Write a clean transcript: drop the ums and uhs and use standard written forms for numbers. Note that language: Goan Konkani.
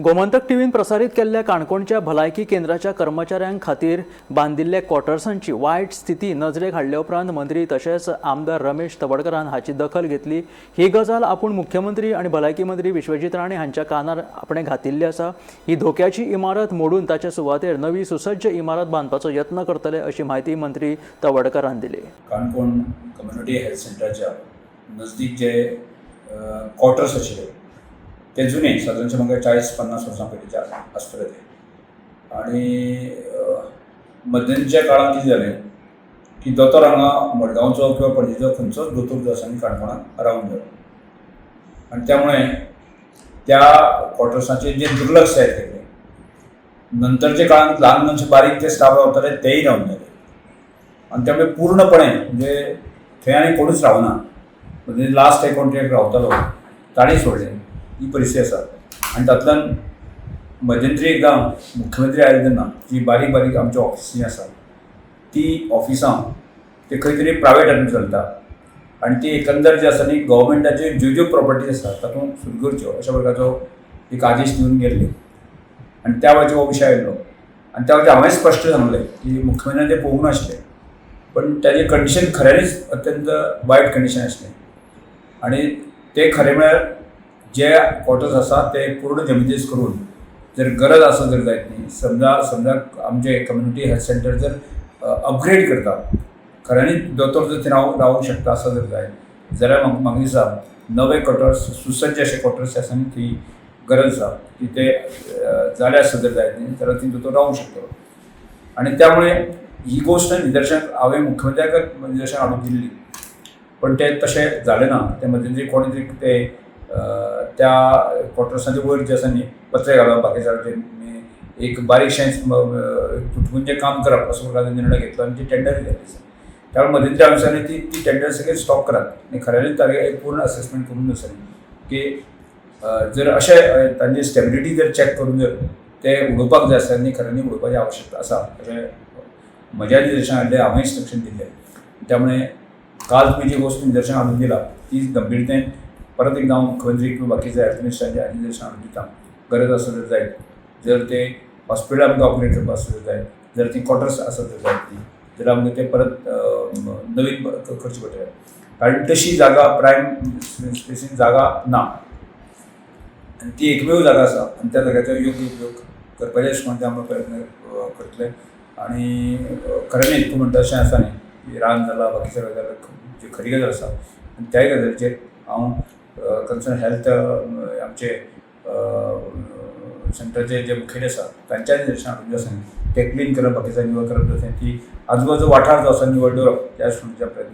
गोमंतक टीव्हीन प्रसारीत केल्ल्या काणकोणच्या भलायकी केंद्राच्या कर्मचाऱ्यां खातीर बांदिल्ल्या क्वॉर्टर्सांची वायट स्थिती नजरेक हाडले उपरांत मंत्री तशेंच आमदार रमेश तवडकरान हाची दखल घेतली. ही गजाल आपूण मुख्यमंत्री आनी भलायकी मंत्री विश्वजीत राणे हांच्या कानार आपणें घातिल्ली आसा. ही धोक्याची इमारत मोडून ताच्या सुवातेर नवी सुसज्ज इमारत बांदपाचो यत्न करतले, अशी म्हायती मंत्री तवडकरान दिली. काणकोण कम्युनिटी हेल्थ सेंटराच्या नजदीक जे क्वॉर्टर्स आशिल्ले ते जुने, सादारणशे म्हाका 40-50 वर्सां पयलींचे आसतले ते. आनी मध्यंतरीच्या काळांत कितें जालें की दोतोर हांगा मडगांवचो किंवा पणजेचो खंयचोच दोतोर जो आसा न्ही, काणकोणांत रावूंक जालो आनी त्यामुळे त्या क्वॉर्टर्साचेर जे दुर्लक्ष जायत गेलें. नंतरच्या काळांत ल्हान ल्हानशे बारीक जे स्टाफ रावताले तेय रावन जाले आनी त्यामुळे पूर्णपणे म्हणजे थंय आनी कोणूच रावना. म्हणजे लास्ट एक कोण एक रावतालो ताणें सोडलें, ही परिस्थिती आसा. आनी तातूंतल्यान मध्यंतरी एकदां मुख्यमंत्री आयले तेन्ना जी बारीक बारीक आमच्या ऑफिसी आसा, ती ऑफिसां ते खंय तरी प्रायवेट हातूंत चलता आनी ती एकंदर जे आसा न्ही, गव्हर्मेंटाच्यो ज्यो ज्यो प्रॉपर्टीज आसा तातूंत सुरू करच्यो, अशा प्रकारचो एक आदेश दिवन गेल्ले. आनी त्या वेळाचेर हो विशय आयिल्लो आनी त्या वेळाचेर हांवें स्पश्ट सांगलें की मुख्यमंत्र्यान तें पळोवंक नाशिल्लें, पण ताजें कंडिशन खऱ्यांनीच अत्यंत वायट कंडिशन आसलें. आनी तें खरें म्हळ्यार जे क्वॉर्टर्स आसा ते पूर्ण जमनीतेज करून जर गरज आसा जर जायत न्ही, समजा समजा आमचे कम्युनिटी हेल्थ सेंटर जर अपग्रेड करता, खऱ्यांनीच दोतोर जर थंय रावूंक शकता आसा जर जाय जाल्यार म्हाका दिसता नवे क्वॉर्टर्स, सुसज्ज अशे क्वॉर्टर्स आसा न्ही, ती गरज आसा की ते जाले आसा जर जायत न्ही जाल्यार थंय दोतोर रावूंक शकतलो. आनी त्यामुळे ही गोश्ट निदर्शनाक हांवें मुख्यमंत्र्याक निदर्शनाक हाडून दिल्ली, पण तें तशें जालें ना. ते मध्यंतरी कोणी तरी ते त्या क्वॉर्टर्साचे वयर जे आसा न्ही, पत्रे घालप, बाकी सगळें एक बारीकशें तुटपुंजें काम करप असो प्रकारचो निर्णय घेतलो आनी ती टेंडर जाली आसा. त्यामुळे मध्यंतरी हांवें सांगलें ती ती टेंडर सगळें स्टॉप करात आनी खऱ्यांनीच तागे एक पूर्ण असेसमेंट करून आसा की जर अशें तांची स्टेबिलिटी जर चॅक करून जर ते उडोवपाक जाय आसता न्ही, खऱ्यांनी उडोवपाची आवश्यकता आसा अशें म्हज्या निदर्शनाक हाडलें, हांवें इन्स्ट्रक्शन दिल्लें. त्यामुळे काल तुमी जी गोश्ट निदर्शनाक हाडून दिला ती गंभीरतेन परत एकदां हांव मुख्यमंत्री किंवा बाकीच्या हेल्थ मिनिस्टरांच्या निदर्शनाक हाडून दिता. गरज आसा जर जायत, जर ते हॉस्पिटल आमकां अपग्रेड करपाक आसा जर जायत, जर ती क्वॉर्टर्स आसा जर जायत ती जाल्यार आमकां ते परत नवीन करचें पडटलें, कारण तशी जागा, प्रायम स्पेसीन जागा ना आनी ती एकमेव जागा आसा आनी त्या जाग्याचो योग्य उपयोग करपाच्या दृश्टीकोनांतल्यान आमी प्रयत्न करतले. आनी खरें न्ही, तूं म्हणटा तशें आसा न्ही की रान जाला, बाकी सगळें जालां, जी खरी गजाल आसा. आनी त्याय गजालीचेर हांव कन्सर्न हेल्थ आमचे सेंटरचे जे मुखेली आसा तांच्या निदर्शनाक हाडून जे आसा न्ही, ते क्लीन करप, बाकीचें निवळ करप, जशें ती आजूबाजू वाठार जो आसा निवळ दवरप, त्या दृश्टीकोनांतल्यान प्रयत्न.